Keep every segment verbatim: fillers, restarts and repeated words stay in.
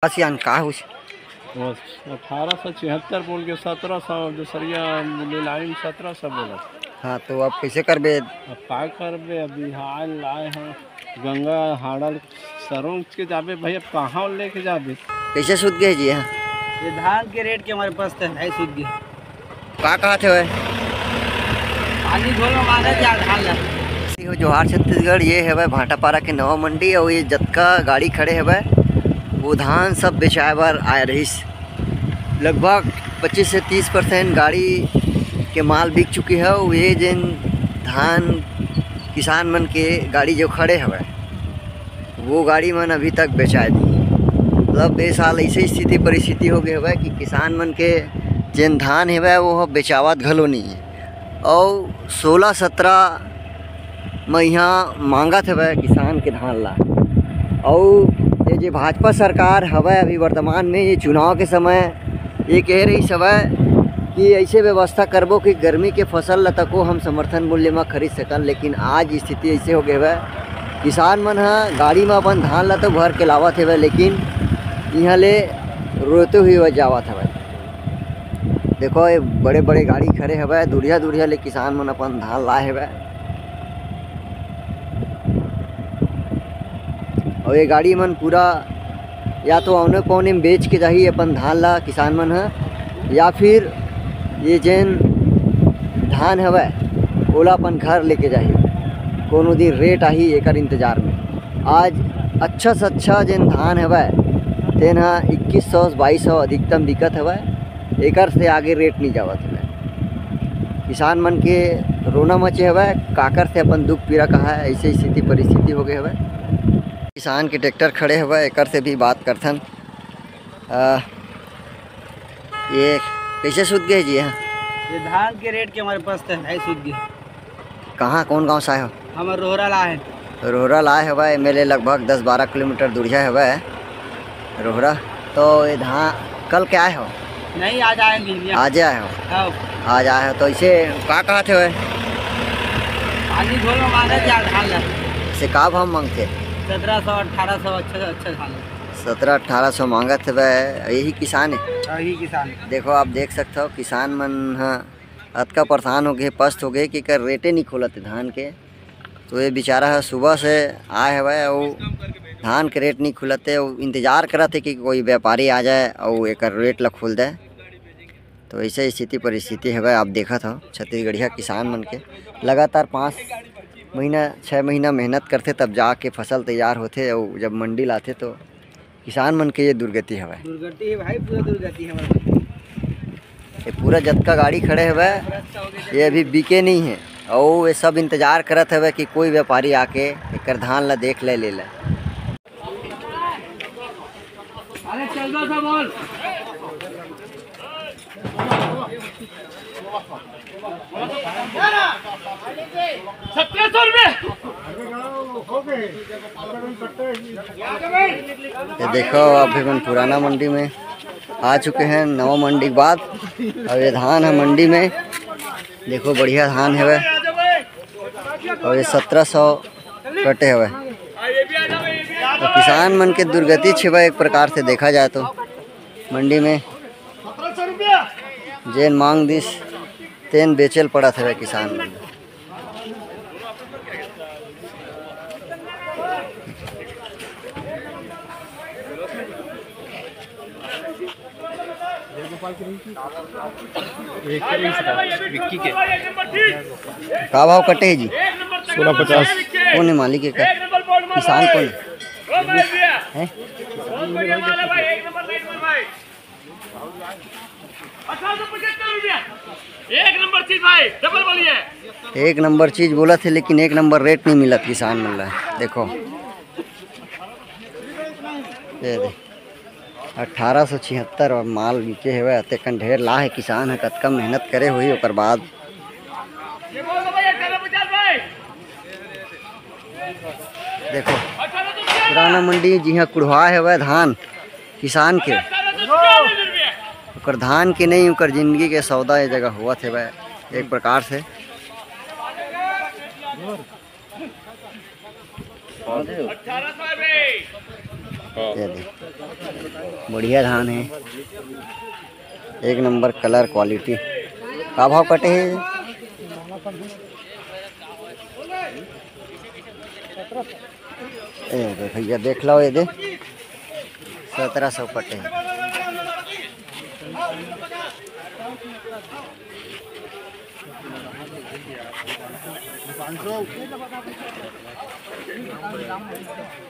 ASEAN का होइस? वो अठारह सौ छिहत्तर बोल के सत्रह सौ, दूसरिया नीलामी में सत्रह सौ बोला। हाँ, तो अब कैसे करबे? अब का करबे? अभी हाल लाए हैं गंगा हाड़ल सरोज के जाबे भाई, अब कहाँ लेके जाबे? कैसे सूत गए जी? हाँ, ये धान के रेट के हमारे पास तो है, सूत गए। का कहत हवय? पानी घोल में मारा जा धान ला। हो जोहार छत्तीसगढ़, ये हवय भाटापारा के नवा मंडी, और ये जतका गाड़ी खड़े हवय वो धान सब बेचाए बर आए रहिस। लगभग पच्चीस से तीस परसेंट गाड़ी के माल बिक चुकी है। और ये जेन धान किसान मन के गाड़ी जो खड़े हवय वो गाड़ी मन अभी तक बेचाए नहीं। मतलब ए साल ऐसे स्थिति परिस्थिति हो गए हवय कि किसान मन के जेन धान हेवय वो ह बेचावत घलो नहीं है। और सोलह सत्रह म इहाँ मांगत हवय किसान के धान ला। और ये जे भाजपा सरकार हवय अभी वर्तमान में, ये चुनाव के समय ये कह रही हवय कि ऐसे व्यवस्था करबो कि गर्मी के फसल ला तको हम समर्थन मूल्य में खरीद सकन, लेकिन आज स्थिति ऐसे हो गए हवय, किसान मन ह गाड़ी में अपन धान ला तो भर के लावत हवय, लेकिन इहाँ ले रोते हुए जावत हवय। देखो, ये बड़े बड़े गाड़ी खड़े हवय, दूरिहा दूरिहा ले किसान मन अपन धान लाए हवय। और ये गाड़ी मन पूरा या तो औने पौने में बेच के जाही अपन धान ला किसान मन ह, या फिर ये जेन धान हवय ओला अपन घर लेके जाही। कोनो दिन रेट आही एकर इंतजार में। आज अच्छा से अच्छा जेन धान हवय तेन ह इक्कीस सौ से बाईस सौ अधिकतम बिकत हवय, एकर से आगे रेट नहीं जावत हवय। किसान मन के रोना मचे हवय, काकर से अपन दुख पीड़ा कहा है, ऐसे स्थिति परिस्थिति हो गए हवय। किसान के ट्रैक्टर खड़े हवय, एकर से भी बात करथन। अ, ये कैसे सूत गए जी? हाँ, ये धान के रेट के हमारे पास तो है, सूत गए। कहाँ, कौन गांव से आए हो? हम रोहरा ला है। रोहरा ला आए हवय, एमे ले लगभग दस बारह किलोमीटर दूरिहा हवय रोहरा। तो ये धान कल के आए हो? नहीं, आज आए हैं भैया। आज आए हो? हाँ। आज आए हो तो इसे का कहत हवय? पानी घोल में मांगे जा धान ला। से का भाव मांगथे? सत्रह सौ, अठारह सौ, अच्छा से अच्छा धान ला। सत्रह अठारह सौ मांगत हवय, यही किसान है? हाँ, यही किसान है। देखो, आप देख सकते हो, किसान मन ह अतका परेशान हो गए, पस्त हो गए कि एकर रेटे नहीं खुलत हे धान के। तो ये बेचारा ह सुबह से आए हवय अउ धान के रेट नहीं खुलत हे, अउ इंतजार करत हे कि कोई व्यापारी आ जाए अउ एकर रेट ला खोल दे। तो ऐसे स्थिति परिस्थिति हवय, आप देखत हो छत्तीसगढ़िया किसान मन के लगातार पाँच महीना, छः महीना मेहनत करथे, तब जाके फसल तैयार होथे अउ जब मंडी लाथे तो किसान मन के ये दुर्गति हवय। दुर्गति है भाई, पूरा दुर्गति है हमारा। ये पूरा जतका गाड़ी खड़े हवय, ये अभी बिके नहीं है, अउ ये सब इंतजार करत हवय कि कोई व्यापारी आके एकर धान ला देख ले, ले ले। अरे चल दो सब बोल। सत्रह सौ रुपये। ये देखो, अभी मन पुराना मंडी में आ चुके हैं, नवा मंडी के बाद। और ये धान है मंडी में, देखो बढ़िया धान है। और ये सत्रह सौ कटे हवय। तो किसान मन के दुर्गति छिपा एक प्रकार से देखा जाए तो मंडी में जेन मांग दिस तेन बेचल पड़त हवय किसान मन। एक विक्की के का भाव कटे है जी? सोलह पचास। कौन है मालिक एकर? किसान कौन है? हैं? एक नंबर चीज भाई, डबल बोलिए। एक नंबर चीज बोलत हे, लेकिन एक नंबर रेट नहीं मिलत किसान मन ला। देखो, ये दे। अठारह सौ छिहत्तर और माल बिके हवय। अतेकन ढेर ला हे, किसान ह कतका मेहनत करे होही, ओकर बाद देखो, पुराना मंडी जिहाँ कुढ़वाए हवय धान किसान के, ओकर धान के नहीं, ओकर जिंदगी के सौदा ये जगह होवत हवय एक प्रकार से। ये दे, बढ़िया धान हे, एक नंबर colour quality। का भाव कटे हे? ए दे भैया, देख लो, ये दे, सत्रह सौ कटे हे।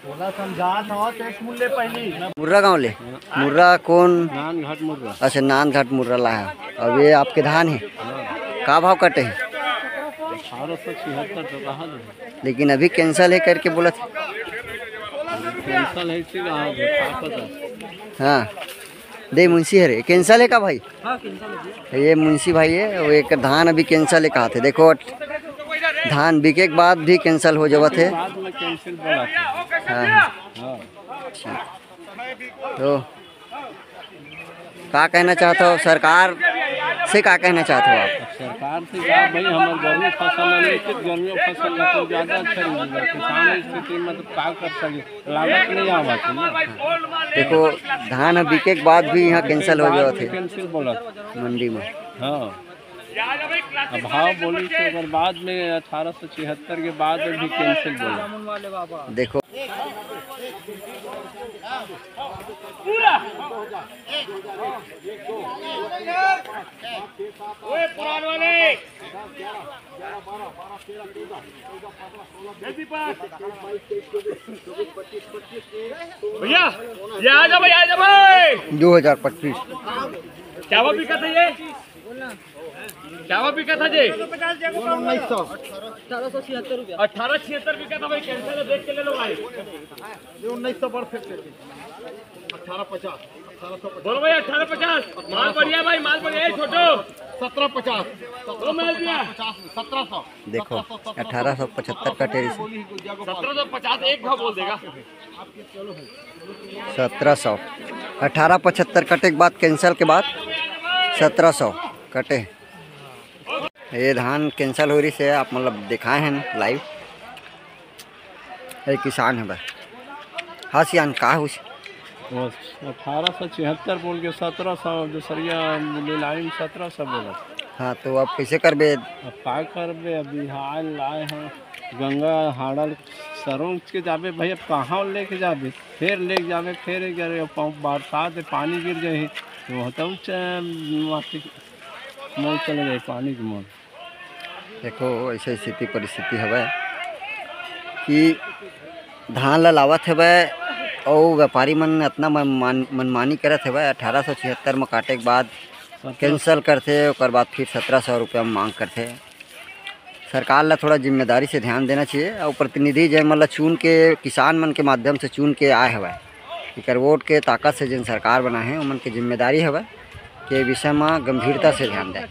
तोला समझात हव, तो एक मूल्य पहली। मुर्रा गांव ले? मुर्रा कौन? नांदघाट मुर्रा। अच्छा, नांदघाट मुर्रा ला हे। अब ये आपके धान हे? हाँ। का भाव कटे हे? अठारह सौ छिहत्तर तो कहा दे। लेकिन अभी cancel हे करके बोलथे। Cancel हे, इसी कहा दे, का पता। हाँ, दे मुंशी हरे, cancel हे का भाई? हाँ, cancel हे जी। ये मुंशी भाई हे, वो एक धान अभी cancel हे कहाथे। देखो, धान बिके के बाद भी cancel हो जावत हे। बाद में cancel बोला था। हाँ, हाँ। हाँ। ठीक। तो का कहना चाहत हव, सरकार से का कहना चाहत हव आप? सरकार से का भाई, हमर गर्मी फसल है, निश्चित गर्मी फसल ला तो ज्यादा अच्छा मिलेगा। किसान स्थिति में तो का कर सके, लागत नहीं आवत है ना। देखो, धान ह बिके के बाद भी यहाँ cancel हो जावत हे। Cancel बोला। मंडी में। हाँ। अब भाव बोली तो ओकर बाद में अठारह सौ छिहत्तर के बाद में भी cancel बोला। देखो। पूरा। ओए पुरान वाले। जल्दी पास। भैया, ये आ जा भाई, आ जा भाई। दो हजार पच्चीस। क्या वो बिकत हे ये? क्या वो बिकत हे जी? उन्नीस सौ। अठारह सौ छिहत्तर रुपया। अठारह छिहत्तर बिकत हे भाई, cancel हे, देख के ले लो भाई। ये उन्नीस सौ पर फिर से। अठारह पचास, अठारह सौ पचास। बोलो भाई, अठारह पचास। माल बढ़िया भाई, माल बढ़िया है, छोटो। सत्रह पचास। वो माल दिया। पचास, सत्रह सौ। देखो, अठारह सौ पचहत्तर कटे रहिस। सत्रह सौ पचास एक भाव बोल देगा। सत्रह सौ, अठारह पचहत्तर कटे के बाद, cancel के बाद सत्रह सौ कटे। ये धान cancel हो रहिस हे, आप मतलब दिखाए हैं live। ये किसान हे भाई। हाँ सियान, का होइस? बस अठारह सौ छिहत्तर बोल के सत्रह सौ, दूसरिया line सत्रह सौ बोला। हाँ, तो अब कैसे करबे? अब का करबे? अभी हाल लाए हैं गंगा हाड़ल सरोज के जाबे भाई, अब कहाँ लेके जाबे? फिर लेके जाबे, फिर एक जगह पाँव बरसात में पानी गिर जाही, तो होता उच्च माटी मोल चले जाए पानी के मोल। देखो, ऐसे स्थिति परिस्थिति हवय कि धान ला लावत हवय अउ व्यापारी मन अतना मन-, मान-, मनमानी करत हवय। अठारह सौ छिहत्तर म काटे के बाद cancel करथे, ओकर बाद फिर सत्रह सौ रुपया म मांग करथे। सरकार ला थोड़ा जिम्मेदारी से ध्यान देना चाहिए अउ प्रतिनिधि जेन मन ला चुन के, किसान मन के माध्यम से चुन के आए हवय, एकर वोट के ताकत से जेन सरकार बनाए हे, ओमन के जिम्मेदारी हवय के विषय म गंभीरता से ध्यान दें।